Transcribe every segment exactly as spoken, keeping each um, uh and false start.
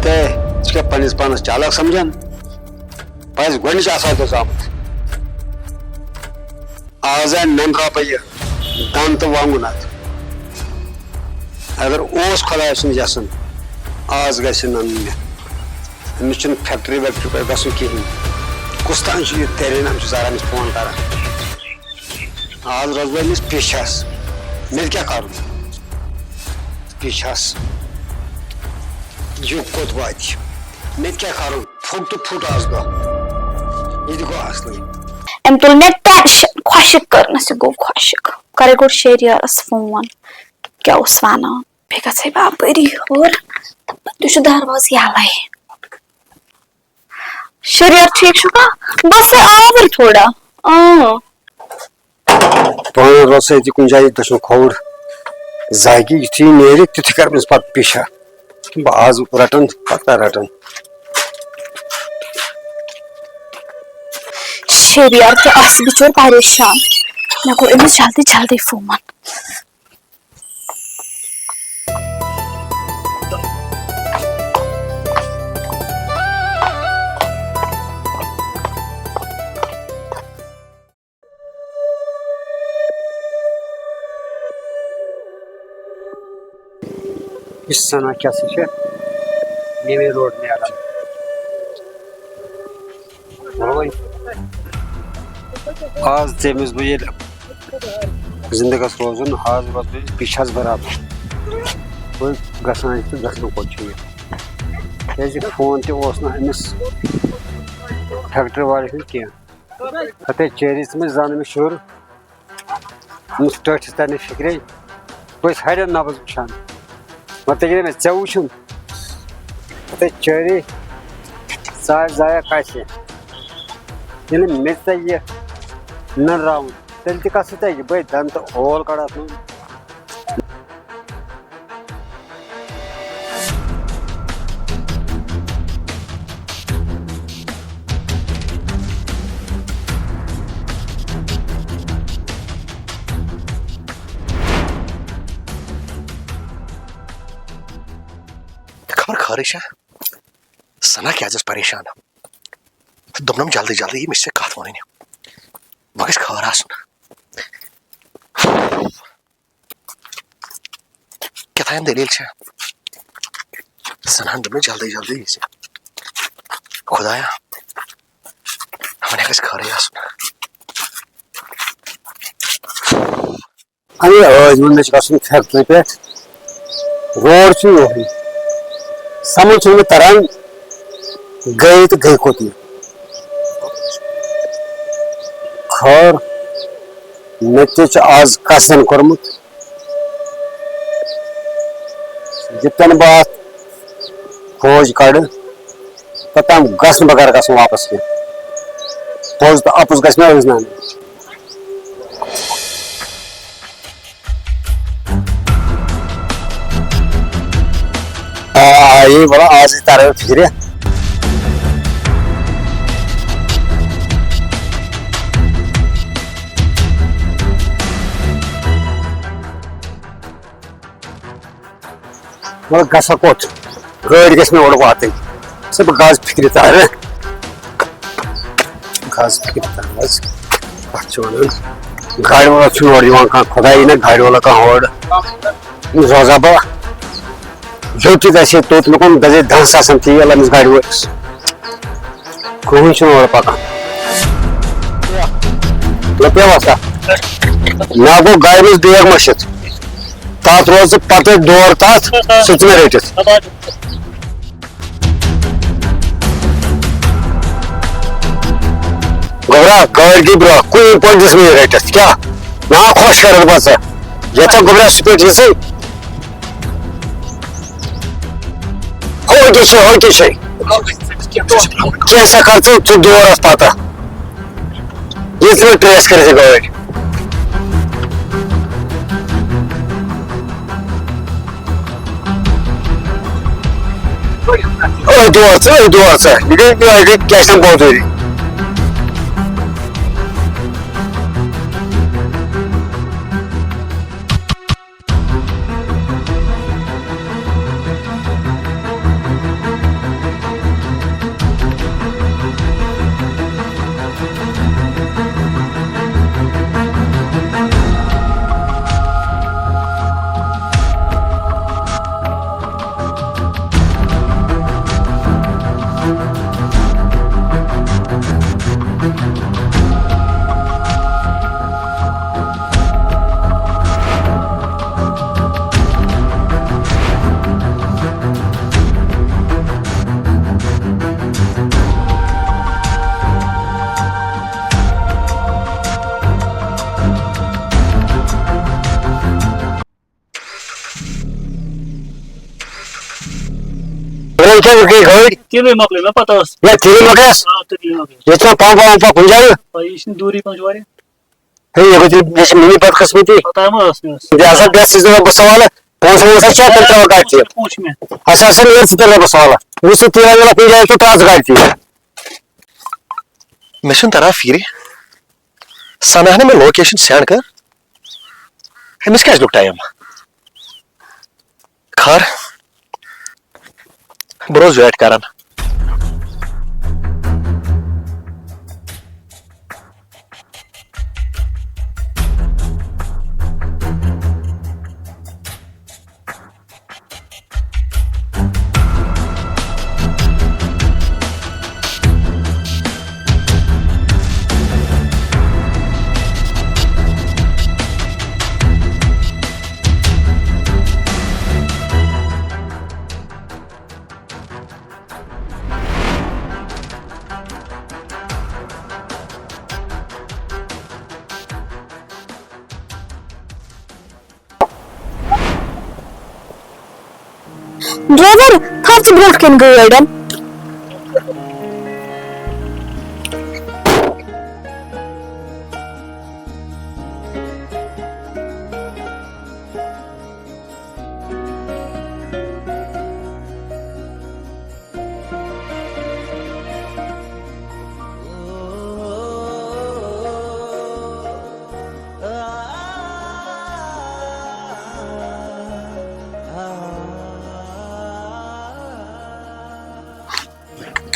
ہے، ژٕ چھُکھا پننِس پانس چالاک سمجھان؟ پزِ گۄڈنِچ آسہٕ ہا ژےٚ زامُت۔ آز آے نندرا بہٕ یہِ دم تہٕ وۄنگُن اتھ۔ اگر اوس خۄداے سُنٛد یژھُن، آز گژھِ نہٕ انُن مےٚ۔ أمِس چھُنہٕ فیکٹری ویکٹری پٮ۪ٹھ گژھُن کِہیٖنۍ۔ کُس تام چھُ یہِ ترین، أمِس چھُ ظاہر أمِس فون کران۔ آز روزٕ بہٕ أمِس پیچھس۔ مےٚ تہِ کیٛاہ کرُن؟ پیچھس۔ یہِ کوٚت واتہِ؟ مےٚ تہِ کیٛاہ کرُن؟ پھُٹ تہٕ پھُٹ آز دۄہ۔ یہِ تہِ گوٚو اصلٕے۔ أمۍ تُل مےٚ ٹینشن، خۄشٕک کٔرنَس، یہِ گوٚو خۄشٕک۔ کرے گۄڈٕ شیریارس فون، کیٛاہ اوس ونان؟ بیٚیہِ گژھے بہٕ اپٲری ہیوٚر، تہٕ پتہٕ چھُ دروازٕ یَلَے۔ شیریار ٹھیٖک چھُکھا؟ بس ہے آوُر تھوڑا۔ اۭں۔ پانہٕ روزٕ سا ییٚتہِ کُنہِ جایہِ دٔچھُن کھووُر۔ زاگہِ یُتھُے یہِ نیرِ، تیُتھُے کَرٕ بہٕ أمِس پَتہٕ پیٖشا۔ بہٕ آز رَٹَن، پَتہٕ کَر رَٹَن۔ شیریار تہِ آسہِ بِچور پریشان۔ مےٚ کوٚر أمِس جلدی جلدی فون۔ یہِ سنا کیٛاہ سا چھےٚ میٲنۍ روڈ نیران؟ وۄنۍ آز ژےٚ أمِس بہٕ ییٚلہِ زِندٕ گژھٕ روزُن، آز روزٕ بہٕ أمِس پِچھَس برابر۔ وۄنۍ گژھان چھِ تہٕ گژھان کوٚت چھُ یہِ؟ کیٛازِ فون تہِ اوس نہٕ أمِس فیکٹری والٮ۪ن ہُنٛد کینٛہہ۔ ہتے چیری ژٕ مےٚ زانہٕ مےٚ شُر، أمِس ٹٲٹھِس تَرِ نہٕ فِکرے۔ بہٕ چھُس ہَرٮ۪ن نبض وٕچھان۔ مگر تیٚلہِ ییٚلہِ مےٚ ژےٚ وٕچھُن، ہتے چیری، ژٕ آے ضایع کَسہِ؟ ییٚلہِ مےٚ ژےٚ یہِ نٔنراوُن، تیٚلہِ تہِ کَس سۭتۍ یہِ بٔے دَنٛد تہٕ اول کَڑَتھ منٛز۔ خبر خٲرٕے چھا؟ سنا کیٛازِ ٲس پریشان؟ دوٚپنم جلدی جلدی، مےٚ چھِ ژےٚ کتھ ونٕنۍ۔ وۄنۍ گژھِ خٲر آسُن۔ کیٛاہ تام دٔلیٖل چھےٚ؟ سناہن دوٚپ مےٚ جلدی جلدی یی ژےٚ۔ خدایا، وۄنۍ گژھِ خٲرٕے آسُن۔ اَمے ٲدۍ ووٚن مےٚ چھُ گژھُن فیکٹری پٮ۪ٹھ، روڈ چھُنہٕ یِہوٚے۔ سمجھ چھُنہٕ مےٚ تران، گٔے تہٕ گٔے کوٚت یہِ؟ خٲر، مےٚ تہِ چھُ آز قسم کوٚرمُت، یہِ تہِ نہٕ بہٕ اَتھ کھوج کَڑٕ، توٚتام گژھٕ نہٕ بہٕ گرٕ گژھُن واپس کینٛہہ۔ پوٚز تہٕ اَپُز گژھِ مےٚ أزناونہٕ۔ آ، آ، یی وَلہٕ آزٕے تَرو فِکرِ۔ وَلہٕ گژھٕ ہا کوٚت؟ گٲڑۍ گژھِ مےٚ اورٕ واتٕنۍ۔ ژٕ بہٕ گژھٕ فِکرِ تَل۔ گژھٕ فِکرِ تَل حظ۔ اَتھ چھِ وَنان، گاڑِ وولا چھُنہٕ اورٕ یِوان کانٛہہ، خۄداے یی نہ گاڑِ وولا کانٛہہ اورٕ۔ روزٕ ہا بہٕ یوٚت تہِ گژھِ ہے توٚت، مےٚ کوٚرمُت دَزے دَہ ساسَن تیٖل أمِس گاڑِ وٲلِس۔ کٕہٕنۍ چھُنہٕ اورٕ پَکان۔ مےٚ پیوٚو اَتھ کَتھ۔ مےٚ گوٚو گاڑِ منٛز بیگ مٔشِتھ۔ تَتھ روز ژٕ پَتَے دور تَتھ، سُہ ژٕ مےٚ رٔٹِتھ۔ گوٚبرا، گٲڑۍ گٔے برٛونٛہہ، کُنہِ پٲٹھۍ دِژ مےٚ یہِ رٔٹِتھ۔ کیٛاہ؟ نا خۄش کَرَتھ بہٕ ژٕ۔ یَتھ گوٚبرا سُہ پٲٹھۍ یہِ ژٕے۔ ہو کیٛاہ چھُ، ہو کیٛاہ چھُ؟ کینٛہہ سا کر ژٕ، ژٕ دور اتھ پتہ۔ یہِ ژٕ ٹریس کٔرِتھ یہِ گٲڑۍ۔ أتھۍ دور ژٕ، أتھۍ دور ژٕ۔ یہِ گٔے، یہِ گٔے کیٛاہ چھِ ناو بودوٗری۔ تیٚلہِ کیٛاہ گٔے گٲڑۍ؟ تیٖلٕے مۄکلے مےٚ پتہ ٲس۔ یا تیٖلٕے مۄکلیس؟ آ، تیٖلٕے مۄکلیس۔ ییٚتہِ چھُنہ پمپ ومپ کُنہِ جایہِ؟ آ، یہِ چھِنہٕ دوٗرٕے پہن چھُ واریاہ۔ ہے، یہِ گوٚو تیٚلہِ، مےٚ چھِ مِنی بدقٕسمتی۔ پتہ ما ٲس مےٚ ٲس۔ بیٚیہِ ہسا گژھِ زِ بہٕ سوالہٕ، پونٛسہٕ وونٛسہٕ چھا تیٚلہِ ترٛاوان گاڑِ تہِ؟ پونٛسہٕ چھِ مےٚ۔ اَسہِ ہسا نیرِ ژٕ تیٚلہِ بہٕ سوالہٕ۔ وٕچھ ژٕ تیٖل ویٖل کُنہِ جایہِ تہٕ ترٛاو ژٕ گاڑِ تہِ۔ مےٚ چھُنہٕ تران فِکرِ، سنا ہن مےٚ location send کٔر، أمِس کیٛازِ لوٚگ time؟ خٲر، بہٕ روزٕ wait کران۔ ڈرایور، تھاو ژٕ برونٛٹھ کَنہِ گٲڑۍ۔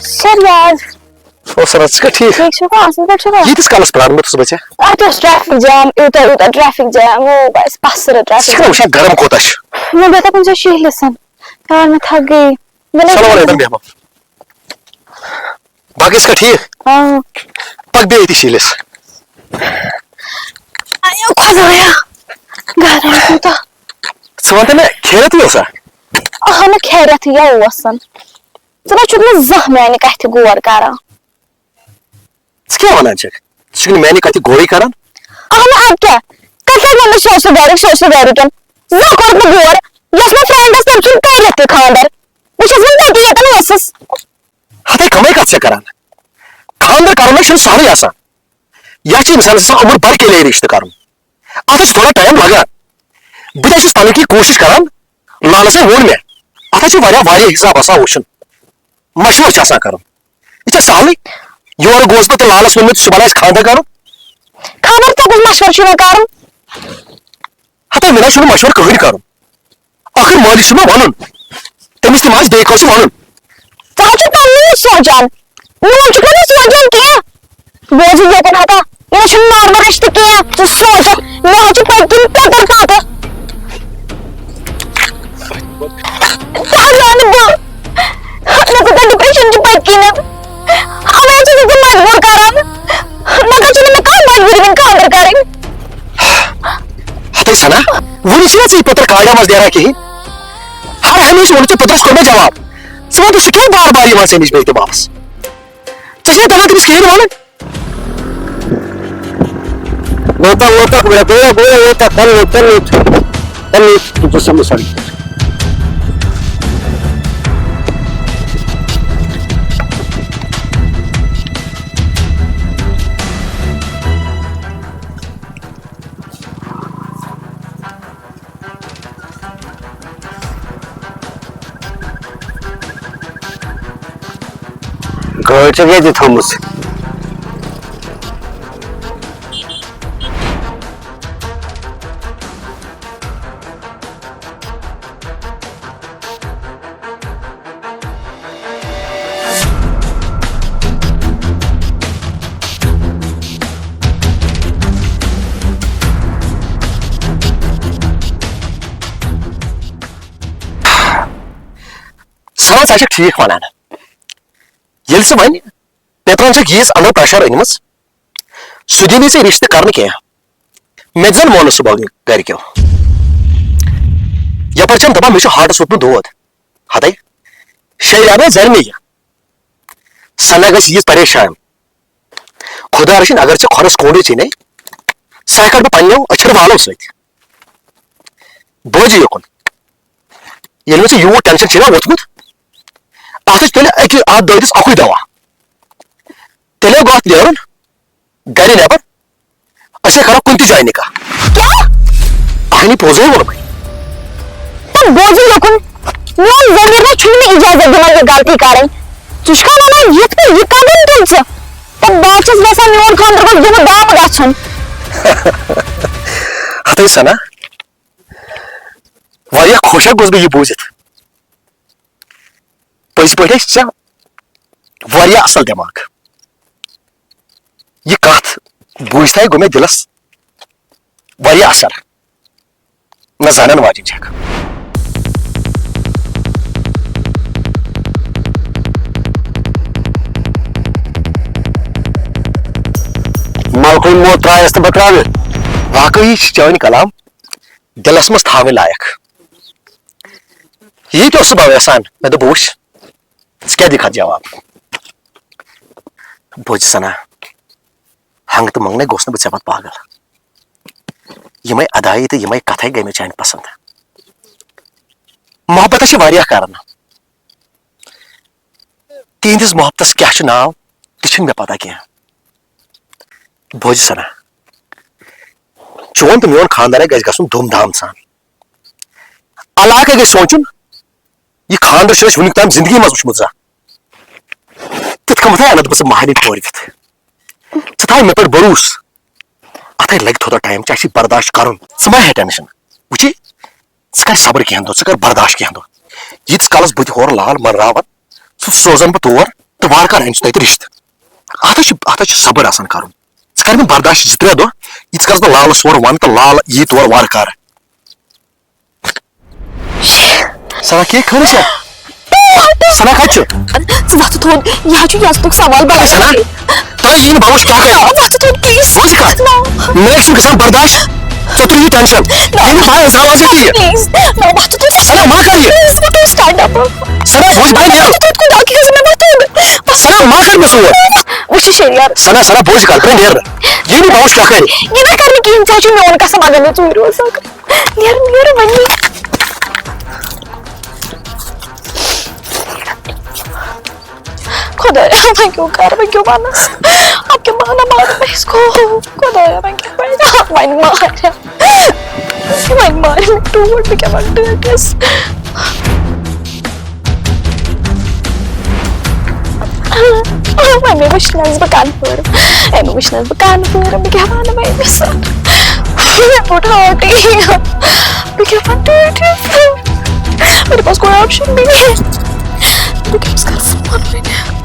سر یار۔ او سر، ژٕ چھکھا ٹھیٖک؟ ٹھیٖک چھُکھا؟ اَصٕل پٲٹھۍ چھُکھا؟ ییٖتِس کالس پرٛارٕ بہٕ ژٕ بچا؟ اَتہِ اوس traffic jam، یوٗتاہ، یوٗتاہ traffic jam، او بس، پَس سر traffic ژٕ چھکھ نا jam۔ وٕچھان گرم کوٗتاہ چھُ؟ مےٚ گوٚو دَپُن ژےٚ شِہلِس۔ یار، مےٚ تھک گٔے۔ مےٚ لٔج چلو وَلہٕ، ییٚتٮ۪ن بیٚہمو۔ باقٕے چھکھا ٹھیٖک؟ آ۔ پَک بیٚیہِ أتی شِہلِس۔ اَیو خۄدایا، گرم کوٗتاہ۔ ژٕ وَن تہٕ مےٚ، خیریتٕے اوسا؟ اَہَنہٕ، خیریتٕے اوس۔ ژٕ نہ چھُکھ نہٕ زانٛہہ میانہِ کتھِ غور کران۔ ژٕ کیٛاہ وَنان چھَکھ؟ ژٕ چھُکھ نہٕ میانہِ کتھِ غورٕے کران۔ اہنہٕ، اَدٕ کیٛاہ؟ تۄہہِ کیٛازِ ووٚن مےٚ سُہ اوس نہٕ گرُک، سُہ اوس نہٕ گرُک کینٛہہ؟ زانٛہہ کوٚرُکھ نہٕ غور۔ یۄس مےٚ friend ٲس، تٔمۍ ژھُن کٔرِتھ تہِ خانٛدر۔ بہٕ چھَس وُنہِ تٔتی ییٚتٮ۪ن ٲسٕس۔ ہتے کمٕے کتھ چھےٚ کران؟ خانٛدر کرُن نہ چھُنہٕ سہلٕے آسان۔ یتھ چھُ انسانس آسان عمر بھر کے لیے رشتہٕ کرُن۔ اتھ چھُ تھوڑا time لگان۔ بہٕ تہِ چھُس پنٕنۍ کِنۍ کوٗشِش کران۔ لالس ہے ووٚن مےٚ، اتھ چھُ واریاہ، واریاہ حساب آسان وٕچھُن۔ مشورٕ چھُ آسان کرُن۔ یہِ چھا سہلٕے؟ یورٕ گوس بہٕ تہٕ لالس ووٚن مےٚ، صُبحن آسہِ خانٛدر کرُن۔ خبر ژےٚ کُس مشورٕ چھُے مےٚ کرُن؟ ہتا، مےٚ نہ چھُنہٕ مشورٕ کٕہٕنۍ کرُن۔ ٲخٕر مٲلِس چھُ مےٚ وَنُن، تٔمِس تہِ ما آسہِ بیٚیہِ کٲنٛسہِ وَنُن۔ ژٕ حظ چھُکھ پَنُن سونٛچان، میون چھُکھ نہٕ ژٕ سونٛچان کینٛہہ۔ بوزُن ییٚتٮ۪ن ہتا، یہِ نہ چھُنہٕ normal رِشتہٕ کینٛہہ، ژٕ سونٛچ، مےٚ حظ چھُ پٔتۍ کِنۍ پیٚتٕر پَتہٕ۔ تۄہہِ زانہٕ بہٕ، مےٚ کوٗتاہ depression چھُ پٔتۍ کِنٮ۪تھ، اَوَے چھَس بہٕ مجبوٗر کران، نَتہٕ چھُنہٕ مےٚ کانٛہہ مجبوٗری وۄنۍ خانٛدر کَرٕنۍ۔ ہتے سنا، وُنہِ چھِنہ ژےٚ یہِ پیٚتٕر کاڑیو منٛز نیران کِہیٖنۍ؟ ہر ہمیشہٕ ووٚنُتھ ژےٚ پیٚترَس کوٚر مےٚ جواب۔ ژٕ وَن تہٕ سُہ کیٛاہ بار بار یِوان ژےٚ نِش بیٚیہِ تہِ واپس؟ ژےٚ چھُنہ تَگان تٔمِس کِہیٖنۍ وَنُن؟ ووتہ، ووتہ، گوٚو، گوٚو، ووتہ، تَل ووت، تَل ووت۔ تَل ووت، تُل ژٕ سَمجھ سَڑکہِ پٮ۪ٹھ۔ گٲڑۍ چھَکھ ییٚتی تھٲومٕژ۔ سَنا، ژٕ چھَکھ ٹھیٖک وَنان۔ ییٚلہِ ژٕ وۄنۍ پیٚترَن چھَکھ ییٖژ under pressure أنمٕژ، سُہ دی نہٕ ژےٚ رِشتہٕ کرنہٕ کینٛہہ۔ مےٚ تہِ زَن مون نہٕ سُہ باوگہِ گرِکیو۔ یپٲرۍ چھَم دَپان، مےٚ چھُ heartس ووٚتھمُت دود۔ ہَتَے، شیٚیہِ رٮ۪تھ زَن مےٚ یہِ۔ سَنا گژھِ ییٖژ پریشان۔ خۄدا رٔچھِنۍ، اگر ژےٚ کھۄرَس کوٗنٛڈٕے ژھٕنَے، سۄ ہٮ۪کَکھ بہٕ پنٛنیو أچھَن والو سۭتۍ۔ بوزِ یوکُن۔ ییٚلہِ مےٚ ژےٚ یوٗت tension چھُے نا ووٚتھمُت، تہٕ تیٚلہِ أکِس اَتھ دٲدِس اَکُے دوا۔ تیٚلہِ گوٚو اَتھ نیرُن گرِ نٮ۪بر۔ أسۍ ہے کرو کُنہِ تہِ جایہِ نِکاح۔ کیٛاہ؟ اہنی پوٚزے ووٚنمَے۔ تہٕ بوزِو یوکُن، میون ضمیٖر نہ چھُنہٕ مےٚ اِجازت دِوان یہِ غلطی کرٕنۍ۔ ژٕ چھُکھا وَنان یِتھ پٲٹھۍ یہِ قدم تُل ژٕ؟ تہٕ بہٕ حظ چھَس یژھان میون خانٛدر گوٚژھ دُمہٕ دام گژھُن۔ ہتٕے سنا، واریاہ خۄش ہا گوٚژھ بہٕ یہِ بوٗزِتھ۔ پٔزۍ پٲٹھۍ ٲسۍ ژےٚ واریاہ اصل دٮ۪ماغ۔ یہِ کتھ بوٗزتھے گوٚو مےٚ دِلس واریاہ اثر۔ نہ زانن واجِنۍ چھکھ۔ ملکُل موت ترایس تہٕ بہٕ تراوِ۔ واقعی چھِ چٲنۍ کلام دِلس منٛز تھاوٕنۍ لایق۔ یی تہِ اوسُس بہٕ یژھان۔ مےٚ دوٚپ، بہٕ وٕچھ، ژٕ کیٛاہ دِکھ اتھ جواب؟ بوزِ سنا، ہنٛگہٕ تہٕ منٛگنے گوٚژھ نہٕ بہٕ ژےٚ پتہٕ پاگل۔ یِمے ادایہِ تہٕ یِمے کتھے گٔے مےٚ چانہِ پسنٛد۔ محبتس چھِ واریاہ کران۔ تِہنٛدِس محبتس کیٛاہ چھُ ناو، تہِ چھُنہٕ مےٚ پتہ کینٛہہ۔ بوزِ سنا، چون تہٕ میون خاندر گژھِ گژھُن دھوم دھام سان۔ علاقہٕ گژھِ سونٛچُن، یہِ خاندر چھُ اَسہِ وُنیُک تام زندگی منٛز وُچھمُت زانٛہہ۔ تِتھ کٔنۍ مہ تھاو اننت بہٕ ژٕ مہرنہِ تورٕ دِتھ۔ ژٕ تھاو مےٚ پٮ۪ٹھ بروسہٕ۔ اتھے لگہِ تھوڑا ٹایم، ژےٚ چھُے برداشت کرُن۔ ژٕ مہ ہےٚ ٹینشن۔ وٕچھی، ژٕ کر صبر کینٛہہ دۄہ، ژٕ کر برداشت کینٛہہ دۄہ۔ ییٖتِس کالس بہٕ تہِ ہورٕ لال منراون، سُہ سوزن بہٕ تور، تہٕ وارٕ کارٕ انہِ سُہ تتہِ رشتہٕ۔ اتھ چھُ، اتھ چھُ صبر آسان کرُن۔ ژٕ کر مےٚ برداشت زٕ ترٛےٚ دۄہ، ییٖتِس کالس بہٕ لالس ہورٕ ونہٕ تہٕ لال یی تور وارٕ کارٕ۔ سنا، کیٛاہ خٲرٕے چھا؟ سنا کتہِ چھُ؟ ژٕ وۄتھ تھوٚد، یہِ حظ چھُ یزتُک سوال، بہٕ ہے سنا، تۄہہِ یی نہٕ بہٕ وٕچھ کیٛاہ کرِ۔ وۄتھ تھوٚد، please۔ بوز یہِ کتھ۔ نہ۔ مےٚ چھُنہٕ گژھان برداش، ژےٚ تُل یہِ ٹینشن۔ نہ۔ یہِ نہٕ بہٕ انسان آسہِ کِہیٖنۍ۔ Please۔ نہ، وۄتھ تھوٚد۔ سنا، ما کر یہِ۔ Please، وۄتھ تھوٚد، stand up۔ سنا، بوز، بہٕ نیرٕ۔ وۄتھ تھوٚد، کُن اکھ قسم، مےٚ وۄتھ تھوٚد۔ سنا، ما کر مےٚ ژوٗر۔ وٕچھ یہِ شیریار۔ سنا، سنا، بوز یہِ کتھ، بہٕ نیرٕ۔ یہِ نہٕ بہٕ وٕچھ کیٛاہ کرِ۔ یہِ نہ کر نہٕ کِہیٖنۍ، ژےٚ چھُے میون قسم، اگر مےٚ ژوٗرِ اوس آسان۔ نیر، نیر وۄنۍ۔ خۄدایا، وۄنۍ کیٛاہ کَرٕ، وۄنۍ کیٛاہ وَنَس؟ اَدٕ کیٛاہ مانہ مارِ مےٚ أسۍ گوٚو؟ خۄدایا، وۄنۍ کیٛاہ وَنہٕ؟ وۄنۍ مارِ۔ وۄنۍ مارِ مےٚ ٹوٗٹھ، بہٕ کیٛاہ وَنہٕ ٹٲٹھِس؟ وۄنۍ مےٚ وٕچھنَس بہٕ confirm، أمۍ وٕچھنَس بہٕ confirm، بہٕ کیٛاہ وَنہٕ وۄنۍ أمِس؟ مےٚ پھوٚٹ heart-ٕے۔ بہٕ کیٛاہ وَنہٕ ٹٲٹھِس؟ مےٚ دوٚپمَس کوئی option بھی نہیں ہے۔ بہٕ کٔمِس کَرٕ phone وۄنۍ؟